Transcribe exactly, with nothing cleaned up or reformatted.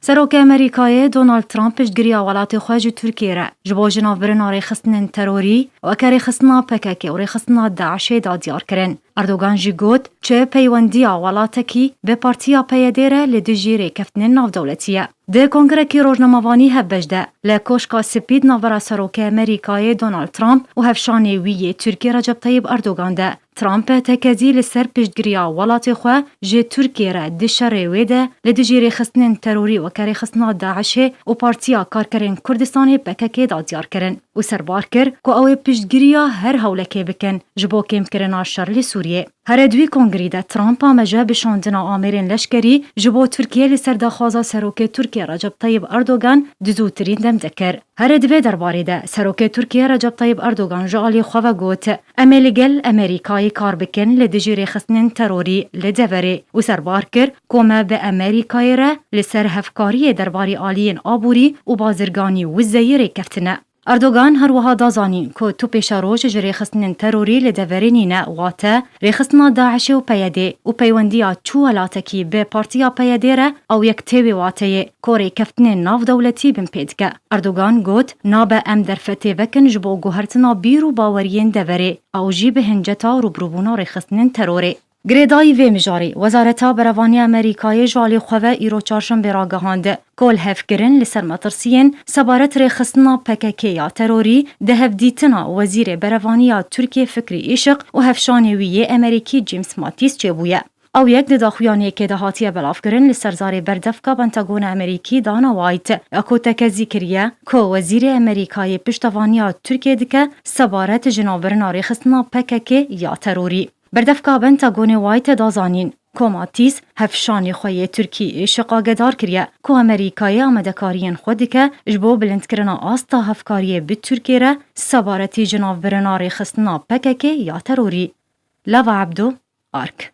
Serokê Amerîkayê Donald Trump piştgiriya welatê xwe ji Tirkiyê re ji bo jinavbirina rêxistinên terorî weke rêxistina P K K û rêxistina DAIŞê da diyar kirin. Erdogan jî got, çi peywendiya welatekî bi partiya P Y D re li dijî rêkeftinên navdewletî ye. Di kongrekî rojnamevanî hevbeş de li Koşka Spî di navbera Serokê Amerîkayê Donald Trump û hevşanê wî yê Tirkiyê Recep Tayyip Erdogan de, Trump tekezî li ser piştgiriya welatê xwe ji Tirkiyê re di şerê wê de li dijî rêxistinên terorî weke rêxistina DAIŞê û Partiya Karkerên Kurdistanê P K K da diyar kirin û serbar kir ku ew ê piştgiriya her hewlekê bikin ji bo kêmkirina şer li Sûriyê. Here di wî kongrî de Trump ameje bi şandina amêrên leşkerî ji bo Tirkiyê li ser daxwaza Serokê Tirkiyê Recep Tayyip Erdogan di zûtirîn dem de kir. Here di vê derbarê de Serokê Tirkiyê Recep Tayyip Erdogan ji alî xwe ve got, em ê li gel Amerîkayê kar bikin li dijî rêxistinên terorî li deverê û serbar kir ku me bi Amerîkayê re li ser hevkariyê derbarê aliyên aborî û bazirganî wizeyî rêkeftine. Erdogan her wiha da zanîn ku tu pêşeroj ji rêxistinên terorî li deverê nîne, wate rêxistina DAIŞê û P Y D û peywendiya çi welatekî bi partiya P Y D re ew yek tê wê wateyê ku rêkeftinên navdewletî bin pê dike. Erdogan got, nabe em derfetê vekin ji bo guhertina bîr û baweriyên deverê, ew jî bi hinceta rûbirûbûna rêxistinên terorê. Girêdayî vê mijarê, Wezareta Berevaniya Amerîkayê ji alî xwe ve îro çarşembê ragihand, ku li hevkirin li ser metirsiyên sebaret rêxistina P K K ya terorî di hevdîtina Wezîrê Berevaniya Tirkiyê Fikrî Îşiq û hevşanê wî yê Amerîkî James Mattis çêbûye. Ew yek di daxuyaniyekê de hatiye belavkirin li ser zarê berdevka Pentagonê Amerîkî Dana White ya ku tekezî kiriye ku Wezîrê Amerîkayê Piştevaniya Tirkiyê dike sebaret ji navbirina rêxistina P K K ya terorî. Berdevka Pentagonê White da zanîn ku Mattis hevşanê xwe yê Tirkî Îşiq agedar kiriye ku Amerîkayê amadekariyên xwe dike ji bo bilindkirina asta hevkariyê bi Tirkiyê re sebaretî ji navbirina rêxistina P K K ya terorî. Lava Ebdo, Ark.